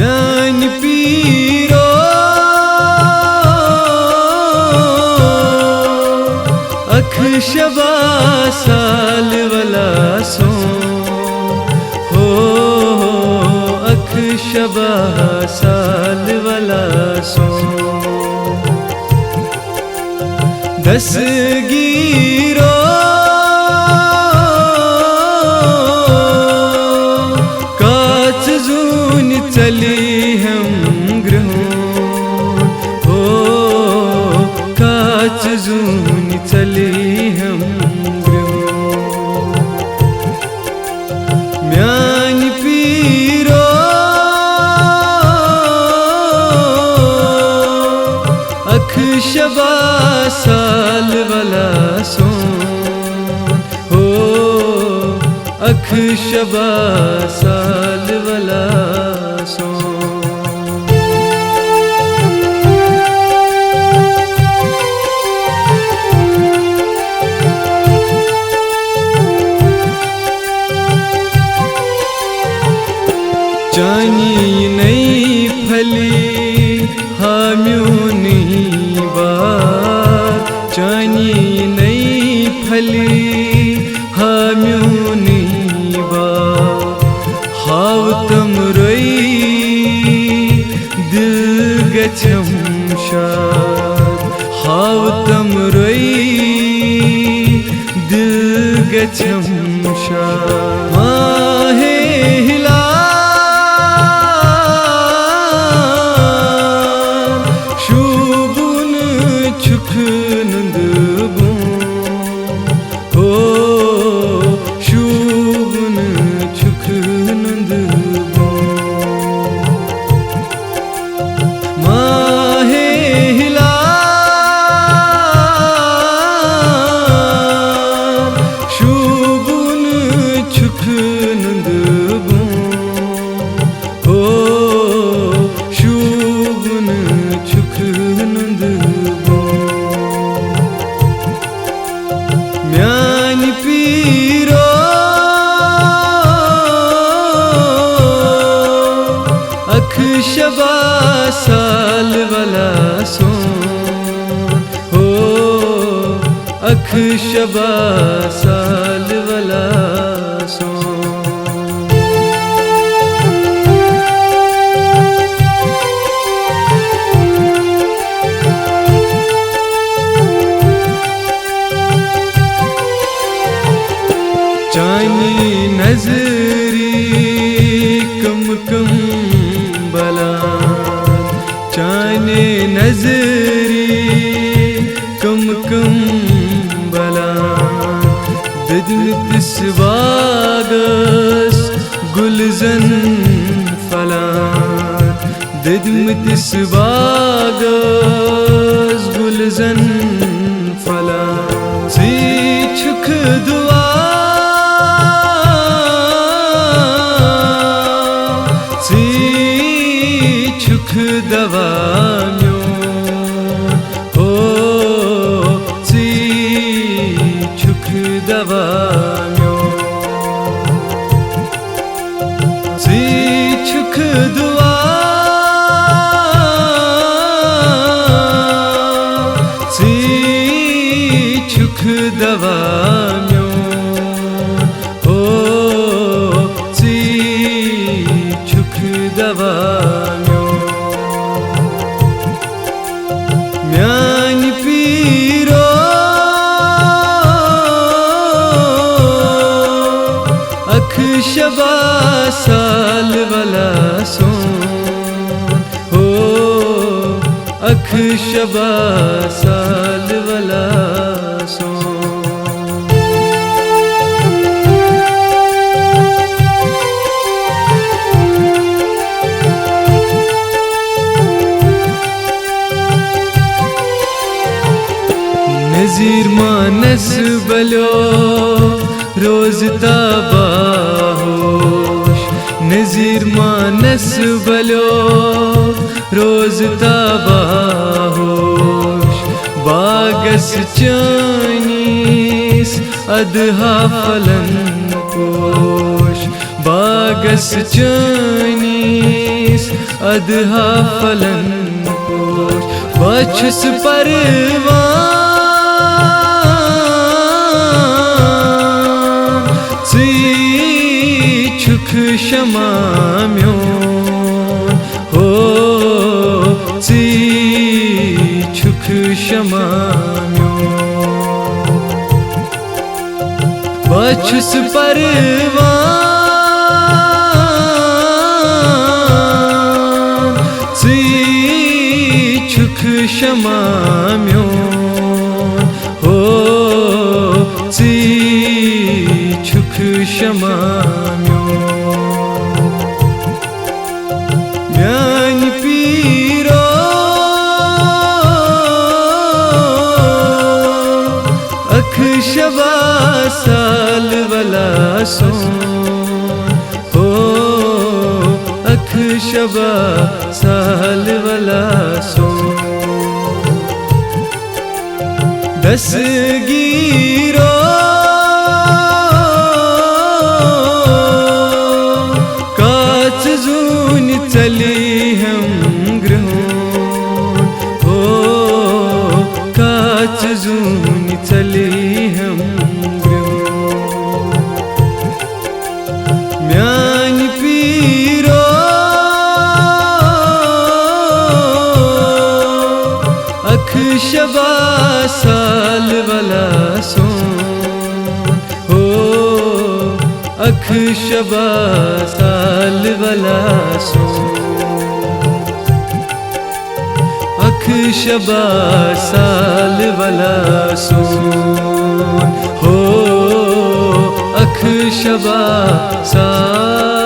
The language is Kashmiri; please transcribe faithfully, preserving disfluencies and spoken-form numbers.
میانہِ پیٖرو، اکھ شبا سال ولا سون، ہو، ہو، اکھ شبا سال ولا سون۔ دستگیٖرو، کاژٕ زوٗنہِ ژَلے ہم گرٛہُن، ہو، کاژٕ زوٗنہِ ژَلے ہم گرٛہُن۔ میانہِ پیٖرو، اکھ شبا سال ولا سون، ہو، اکھ شبا سال ولا سون۔ چانی نئی پھلی ہا میونی با، چانی نئی پھلی ہا میونی با، ہاو تم روئی دل گچھم شاد، ہاو تم روئی دل گچھم شاد۔ ماہِ ہلال شوٗبوُن چھُکھ نُندٕ بۄن، ہو، شوٗبوُن چھُکھ نُندٕ بۄن۔ ماہِ ہلال شوٗبوُن چھُکھ نُندٕ بۄن، ہو، شوٗبوُن چھُکھ نُندٕ بۄن۔ میانہِ پیٖرو، اکھ شبا سال ولا سون، ہو، اکھ شبا سال ولا سون۔ چانی نظری کم کم بلا، چانی نظری کم کم بلا، دٔدمٕتِس باغس گُلزن پھلان، دٔدمٕتِس باغس گُلزن پھلان۔ ژٕے چھُکھ دُعا، ژٕے چھُکھ دوا میون، ہو، ژٕے چھُکھ دوا میون۔ ژٕے چھُکھ دُعا، ژٕے چھُکھ دوا میون، ہو، ژٕے چھُکھ دوا میون۔ میانہِ پیٖرو، اکھ شبا سال ولا سون، ہو، اکھ شبا سال ولا سون۔ نذیر مانس بلیو روز تا باہوش، نذیر مانس بلیو روز تا باہوش، باغس چٲنِس ادہا پھلن پوش، باغس چٲنِس اَدہا پھلن پوش۔ بہٕ چھُس پروان، ژٕے چھُکھ شمع میون۔ ہو، ژٕے چھُکھ شمع میون۔ بہٕ چھُس پروان، ژٕے چھُکھ شمع میون۔ ہو، ژٕے چھُکھ شمع میون۔ میانہِ پیٖرو اکھ شبہ سال ولا سون۔ ہو، اکھ شبہ سال ولا سون۔ دستگیرو کاژ زون چلی ہم گرہون۔ ہو، کاژ زون چلی ہم گرہون۔ میانہِ پیٖرو اکھ شبہ سال ولا سون۔ ہو، اکھ شبہ سال ولا سون۔ اکھ شبہ سال ولا سون۔ ہو، اکھ شبہ سال